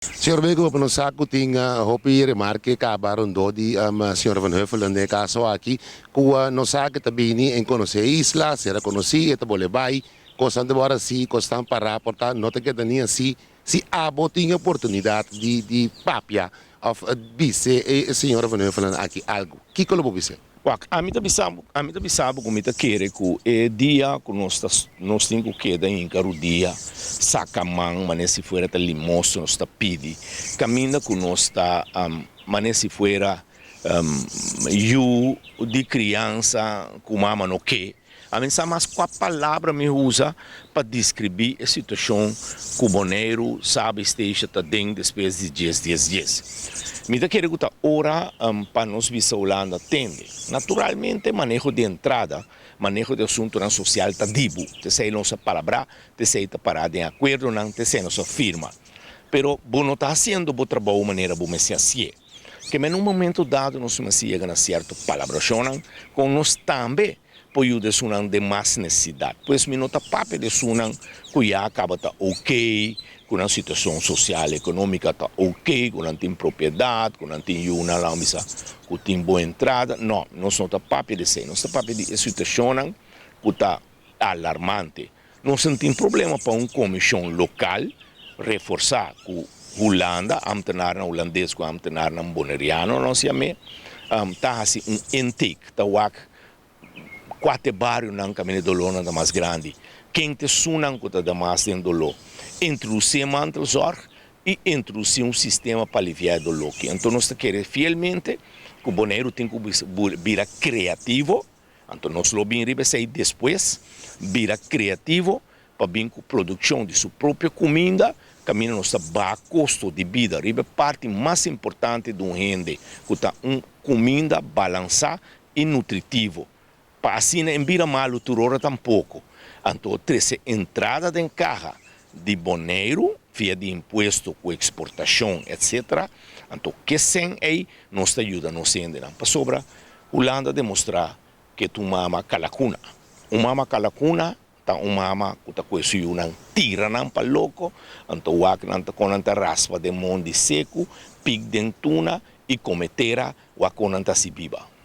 Señor Beko, pa nos sa ku tin hopi remarke kaba rondó di señor Van Huffelen den e kaso aki, ku nos sa ku ta bini en konosé e isla, sera konosí, e ta bole bai, kosnan ta wòrdu hasi, kosnan pará, por ta no ta keda ni hasi. Si abo tin e oportunidat di papia òf bis'é e señor Van Huffelen aki algu, kiko lo bo bis'é? Wak, ami ta bisa bo, ami ta bisa bo ku mi ta kere ku e dia ku nos ta, nos tin ku keda hinka rudia, saka man manera si fuera ta limosna nos ta pidi, kaminda ku nos ta manera si fuera yu di kriansa ku mama no ke. Ami sa mas kua palabra mi usa pa deskribí e situashon ku Boneiru, Saba i Statia ta den despues di dies dies dies. Mi ta kere ku ta ora pa nos bisa Hulanda tende. Naturalmente maneho di entrada, maneho di asuntunan sosial ta dibu. T'esei nos a palabrá, t'esei ta pará den akuerdonan, t'esei nos a firma. Pero bo no ta hasiendo bo trabou manera bo mester hasié. Keme na un momento dado nos mester yega na sierto palabrashonnan kon nos tambe por yuda esunnan den mas nesesidat. Pues mi no ta papia di esunnan ku ya kaba ta ok, ku nan situashon sosial ekonómika ta ok, ku nan tin propiedat, ku nan tin yunan laga bisa ku tin bon entrada. No, nos no ta papia di esei. Nos ta papia di e situashonnan ku ta alarmante. Nos no tin problema pa un komishon lokal reforsá ku Hulanda, ámtenarnan hulandes ku ámtenarnan boneriano nos yam'é, ta hasi un intake, ta wak kua ta e barionan kaminda e dolónan ta mas grandi, ken ta esunnan ku ta da mas den doló, introdusí e mantelzorg i introdusí un sistema pa aliviá e doló aki. Anto nos ta kere fielmente ku Boneiru tin ku bira kreativo. Anto nos lo bin riba esei despues, bira kreativo pa bin ku produkshon di su propio kuminda, kaminda nos ta baha kosto di bida riba e parti mas importante di un hende, ku ta un kuminda balansá i nutritivo, pa asina e bira malu tur ora tampoko. Anto trese entrada den kaha di Boneiru via di impuesto ku eksportashon etc. Anto kesen ei nos ta yuda nos hendenan, pasobra Hulanda demostrá ke ta un mama kalakuna. Un mama kalakuna ta un mama ku ta kue su yunan tira nan pa loko, anto wak nan ta kon nan ta raspa den mondi seku, pik den tuna i kome tera wak kon nan ta hasi biba.